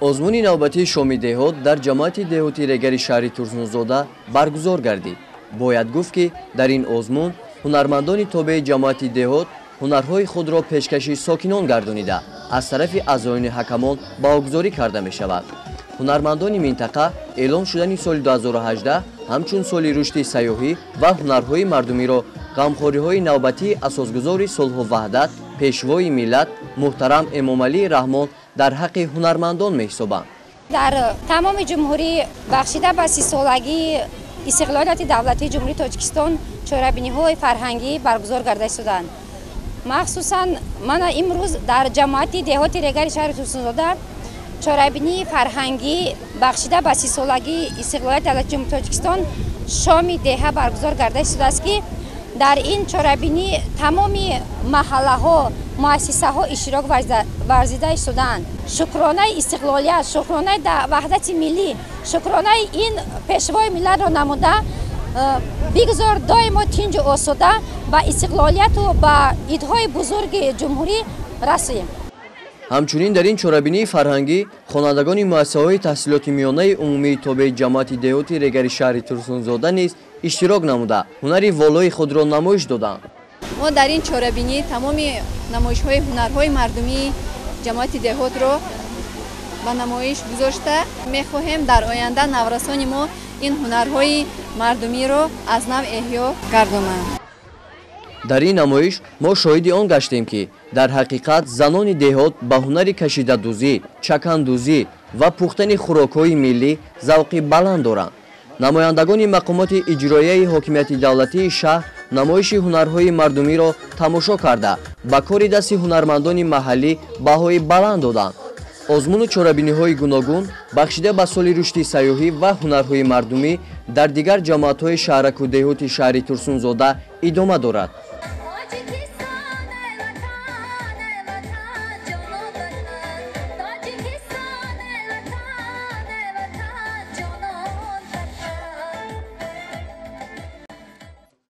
Озмуни навбатии шоми деҳот дар ҷамоати деҳоти Регари шаҳри Турсунзода баргузор гардид. Бояд гуфт, ки дар ин озмун ҳунармандони тобеи ҷамоати деҳот ҳунарҳои худро пешкаши сокинон гардонида, аз тарафи аъзоёни ҳакамон баҳогузорӣ карда мешавад. Ҳунармандони минтақа эълон шудани соли 2018 ҳамчун соли рушди сайёҳӣ ва ҳунарҳои мардумиро ғамхориҳои навбатии асосгузори сулҳу ваҳдат, пешвои миллат муҳтарам Эмомалӣ Раҳмон дар ҳаққи ҳунармандон меҳисобанд. Дар тамоми ҷумҳурӣ бахшида ба 30-солагии истиқлолияти давлатии Ҷумҳурии Тоҷикистон чорабиниҳои фарҳангӣ баргузор карда шуданд. Махсусан мана имрӯз дар ҷамоати деҳоти Регари шаҳри Турсунзода чорабинии фарҳангӣ бахшида ба 30-солагии истиқлолияти давлати Ҷумҳурии Тоҷикистон шоми деҳа баргузор карда шудааст, ки дар ин чорабинӣ тамоми маҳаллаҳо, муассисаҳо иштирок варзида шудаанд. Шукронаи истиқлолият, шукронаи ваҳдати миллӣ, шукронаи ин пешвои миллатро намуда, бигзор доимо тинҷу осуда ба истиқлолияту ба идҳои бузурги ҷумҳурӣ расем. Ҳамчунин дар ин чорабинии фарҳангӣ хонандагони муассисаҳои таҳсилоти миёнаи умумии тобеи ҷамоати деҳоти Регари шаҳри Турсунзода низ иштирок намуда, ҳунари волои худро намоиш доданд. Мо дар ин чорабинӣ тамоми намоишҳои ҳунарҳои мардумии ҷамоати деҳотро ба намоиш гузошта мехоҳем дар оянда наврасони мо ин ҳунарҳои мардумиро аз нав эҳё гардонанд. Дар ин намоиш мо шоҳиди он гаштем, ки дар ҳақиқат занони деҳот ба ҳунари кашидадӯзӣ, чакандӯзӣ ва пухтани хӯрокҳои миллӣ завқи баланд доранд. Намояндагони мақомоти иҷроияи ҳокимияти давлатии шаҳр намоиши ҳунарҳои мардумиро тамошо карда, ба кори дасти ҳунармандони маҳаллӣ баҳои баланд доданд. Озмуну чорабиниҳои гуногун бахшида ба соли рушди сайёҳӣ ва ҳунарҳои мардумӣ дар дигар ҷамоатҳои шаҳраку деҳоти шаҳри Турсунзода идома дорад.